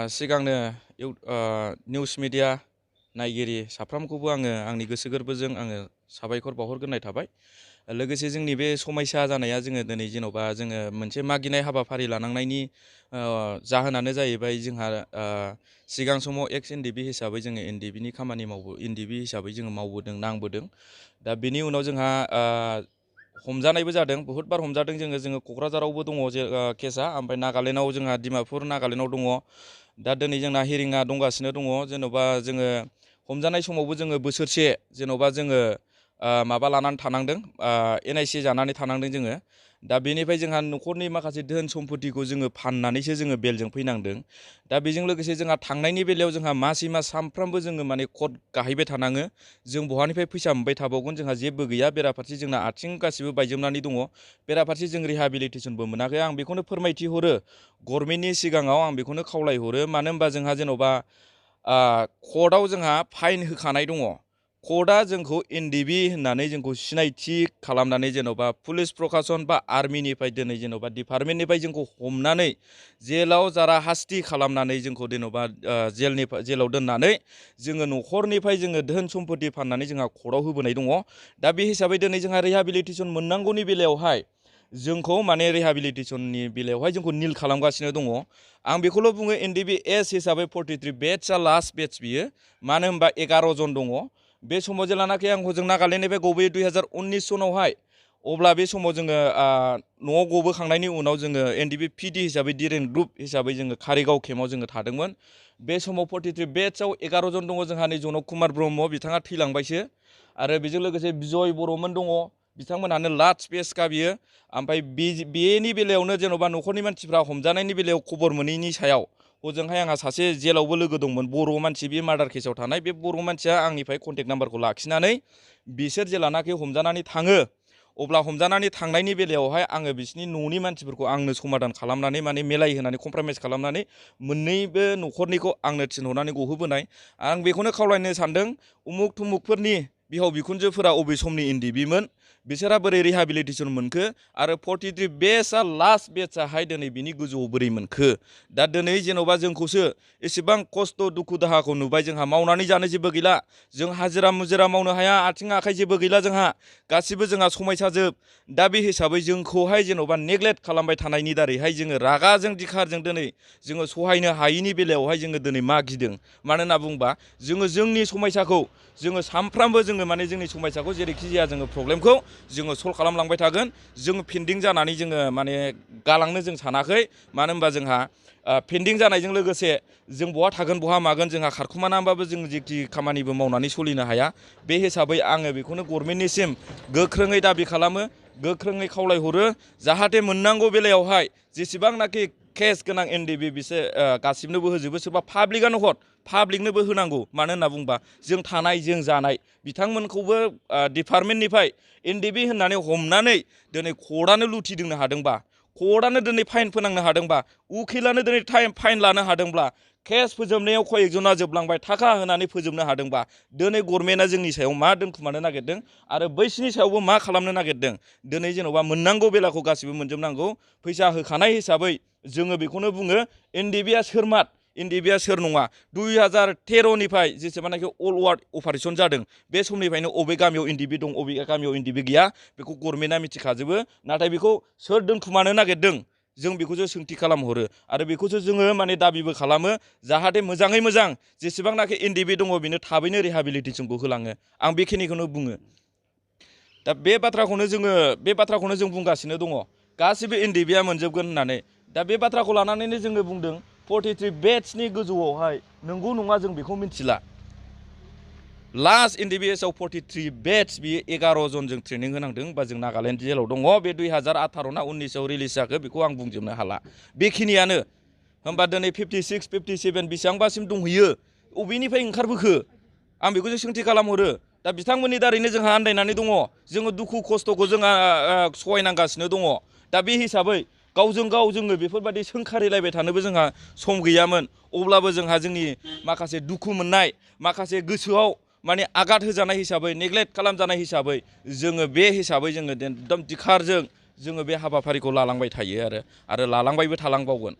सिगांनो news media नायगिरि साफ्रोमखौबो आङो आंनि गोसो गोरबोजों आङो साबायखर बावहरग्रोनाय थाबाय। लोगोसे जोंनि बे समयसा जानाया जोङो दिनै जेन'बा जोङो मोनसे मागिनाय हाबाफारि लानांनायनि जाहोनानो जाहैबाय जोंहा सिगां समाव एक्स एनडिबि हिसाबै जोङो एनडिबिनि खामानि एनडिबि हिसाबै जोङो मावबोदों नांबोदों। दा बेनि उनाव जोंहा हमजानायबो जादों, बहुद बार हमजादों जोङो क'क्राझारावबो दङ केसा, ओमफ्राय नागालेण्डआव जोंहा डिमापुर नागालेण्डआव दङ। दा दिनै जोंना हिरिंआ दंगासिनो दङ। जेन'बा जोङो हमजानाय समावबो जोङो बोसोरसे जेन'बा जोङो माबा लानानै थानांदों, NIC जानानै थानांदों जोङो। दा बेनिफ्राय जोंहा न'खरनि माखासे धोन सम्पतिखौ जोङो फाननानैसो जोङो बेलजों फैनांदों। दा बेजों लोगोसे जोंहा थांनायनि बेलायाव जोंहा मासै मास सामफ्रामबो जोङो माने कर्ट गाहैबाय थानाङो। जों बहानिफ्राय फैसा मोनबाय थाबावगोन, जोंहा जेबो गैया। बेराफारसे जोंना आथिं गासिबो बायजोबनानै दङ। बेराफारसे जों रिहाबिलिटेसनबो मोनाखै। आं बेखौनो फोरमायथि हरो गभर्नमेन्टनि सिगाङाव, आं बेखौनो खावलायहरो। मानो होनबा जोंहा जेन'बा कर्टआव जोंहा फाइन होखानाय दङ। कर्टआ जोंखौ एनडिबि होननानै जोंखौ सिनायथि खालामनानै जेन'बा पुलिस प्रकासन बा आर्मिनिफ्राय दिनै जेन'बा डिपार्टमेन्टनिफ्राय जोंखौ हमनानै जेलाव जारा हास्ति खालामनानै जोंखौ जेन'बा जेलाव दोननानै जोङो न'खरनिफ्राय जोङो धोन सम्पति फाननानै जोंहा कर्टआव होबोनाय दङ। दा बे हिसाबै दिनै जोंहा रिहाबिलिटेसन मोननांगौनि बेलायावहाय जोंखौ माने रिहाबिलिटेसननि बेलायावहाय जोंखौ निल खालामगासिनो दङ। आं बेखौल' बुङो, एनडिबि एस हिसाबै 43 बेट्सआ लास्ट बेट्स बियो। मानो होनबा 11 जन दङ। बे समाव जेलानाखि आं हजों नागालेण्डनिफ्राय गबोयो 2019 सनावहाय, अब्ला बे समाव जोङो न'आव गबोखांनायनि उनाव जोङो एनडिबि पिडि हिसाबै डिरेन ग्रुप हिसाबै जोङो कारिगाव केम्पआव जोङो थादोंमोन। बे समाव 43 बेट्सआव 11 जन दङ। जोंहा नै जनक कुमार ब्रह्म, बिथाङा थैलांबायसो। आरो बेजों लोगोसे बिजय बर'मोन दङ, बिथांमोनहानो लास्ट बेट्सखा बियो। ओमफ्राय बेनि बेलायावनो जेन'बा न'खरनि मानसिफ्रा हमजानायनि बेलायाव खबर मोनैनि सायाव हजोंहाय आंहा सासे जेलावबो लोगो दंमोन, बर' मानसि, बे मार्डार केसाव थानाय। बे बर' मानसिया आंनिफ्राय कन्टेक्ट नाम्बारखौ लाखिनानै बिसोर जेलानाखि हमजानानै थाङो, अब्ला हमजानानै थांनायनि बेलायावहाय आङो बिसिनि न'नि मानसिफोरखौ आंनो समाधान खालामनानै माने मिलायहोनानै कमप्रमाइस खालामनानै मोननैबो न'खरनिखौ आंनो थिनहरनानै गहोबोनाय। आं बेखौनो खावलायनो सानदों, उमुक थुमुकफोरनि बिहाव बिखुनजोफोरा अबे समनि एनडिबिमोन, बिसोरहा बोरै रिहाबिलिटेसन मोनखो, आरो 43 बेट्सआ लास्ट बेट्सआहाय दिनै बिनि गोजौआव बोरै मोनखो। दा दिनै जेन'बा जोंखौसो एसेबां खस्थ' दुखु दाहाखौ नुबाय, जोंहा मावनानै जानो जेबो गैला, जों हाजिरा मुजिरा मावनो हाया, आथिं आखाइ जेबो गैला, जोंहा गासिबो जोंहा समयसाजोब। दा बे हिसाबै जोंखौहाय जेन'बा नेग्लेक्ट खालामबाय थानायनि दारैहाय जोङो रागाजों दिखारजों दिनै जोङो सहायनो हायैनि बेलायावहाय जोङो दिनै मागिदों। मानो होनना बुंबा जोङो जोंनि समयसाखौ जोङो सामफ्रामबो जोङो माने जोंनि समयसाखौ जेरैखि जाया जोङो प्रब्लेमखौ जोङो सल्भ खालामलांबाय थागोन। जोङो पेन्डिं जानानै जोङो माने गालांनो जों सानाखै। मानो होनबा जोंहा पेन्डिं जानायजों लोगोसे जों बहा थागोन बहा मागोन जोंहा खारखुमानानैबाबो जों जेखि खामानिबो मावनानै सोलिनो हाया। बे हिसाबै आङो बेखौनो गभर्नमेन्टनिसिम गोख्रोङै दाबि खालामो, गोख्रोङै खावलायहरो, जाहाथे मोननांगौ बेलायावहाय जेसेबांनाखि केस गोनां एनडिबि बिसोर गासिबनोबो होजोबो। सोरबा पाब्लिकआनो पाब्लिकनोबो होनांगौ। मानो होनना बुंबा जों थानाय जों जानाय, बिथांमोनखौबो डिपार्टमेन्टनिफ्राय एनडिबि होननानै हमनानै दिनै कर्टआनो लुथिदोंनो हादोंबा, कर्टआनो दिनै फाइन फोनांनो हादोंबा, उकिलानो दिनै फाइन लानो हादोंब्ला, केस फोजोबनायाव कयेकजना जोबलांबाय, थाखा होनानै फोजोबनो हादोंबा, दिनै गभर्नमेन्टआ जोंनि सायाव मा दोनखुमानो नागिरदों आरो बैसिनि सायावबो मा खालामनो नागिरदों। दिनै जेन'बा मोननांगौ बेलाखौ गासिबो मोनजोबनांगौ। फैसा होखानाय हिसाबै जोङो बेखौनो बुङो, एनडिबिआ सोरमात, एनडिबिआ सोर नङा। 2013निफ्राय जेसेबांनाखि अल वार्ड अपारेसन जादों, बे समनिफ्रायनो अबे गामियाव एनडिबि दं, अबे गामियाव एनडिबि गैया, बेखौ गभर्नमेन्टआ मिथिखाजोबो। नाथाय बेखौ सोर दोनखुमानो नागिरदों, जों बेखौसो सोंथि खालामहरो आरो बेखौसो जोङो माने दाबिबो खालामो, जाहाथे मोजाङै मोजां जेसेबांनाखि एनडिबि दङ बेनो थाबैनो रिहाबिलिटेसनखौ होलाङो। आं बेखिनिखौनो बुङो। दा बे बाथ्राखौनो जों बुंगासिनो दङ, गासिबो एनडिबिआ मोनजोबगोन होननानै। दा बे बाथ्राखौ लानानैनो जोङो बुंदों 43 बेट्सनि गोजौआवहाय नंगौ नङा जों बेखौ मिथिला। लास्ट एनडिबिएसआव 43 बेट्स, बियो 11 जनजों ट्रेनिं होनांदों बा जों नागालेण्ड जेलाव दङ। बे 2018 ना 19आव रिलिज जाखो बेखौ आं बुंजोबनो हाला। बेखिनियानो। होमबा दिनै 56, 57 बेसेबांबासिम दंहैयो, अबेनिफ्राय ओंखारबोखो, आं बेखौसो सोंथि खालामहरो। दा बिथांमोननि दारैनो जोंहा आन्दायनानै दङ, जोङो दुखु खस्थ'खौ जोंहा सहायनांगासिनो दङ। दा बे हिसाबै गावजों गाव जोङो बेफोरबायदि सोंखारिलायबाय थानोबो जोंहा सम गैयामोन। अब्लाबो जोंहा जोंनि माखासे दुखु मोननाय, माखासे गोसोआव माने आघात होजानाय हिसाबै, नेग्लेक्ट खालामजानाय हिसाबै जोङो बे हिसाबै जोङो एकदम दिखारजों जोङो बे हाबाफारिखौ लालांबाय थायो आरो लालांबायबो थालांबावगोन।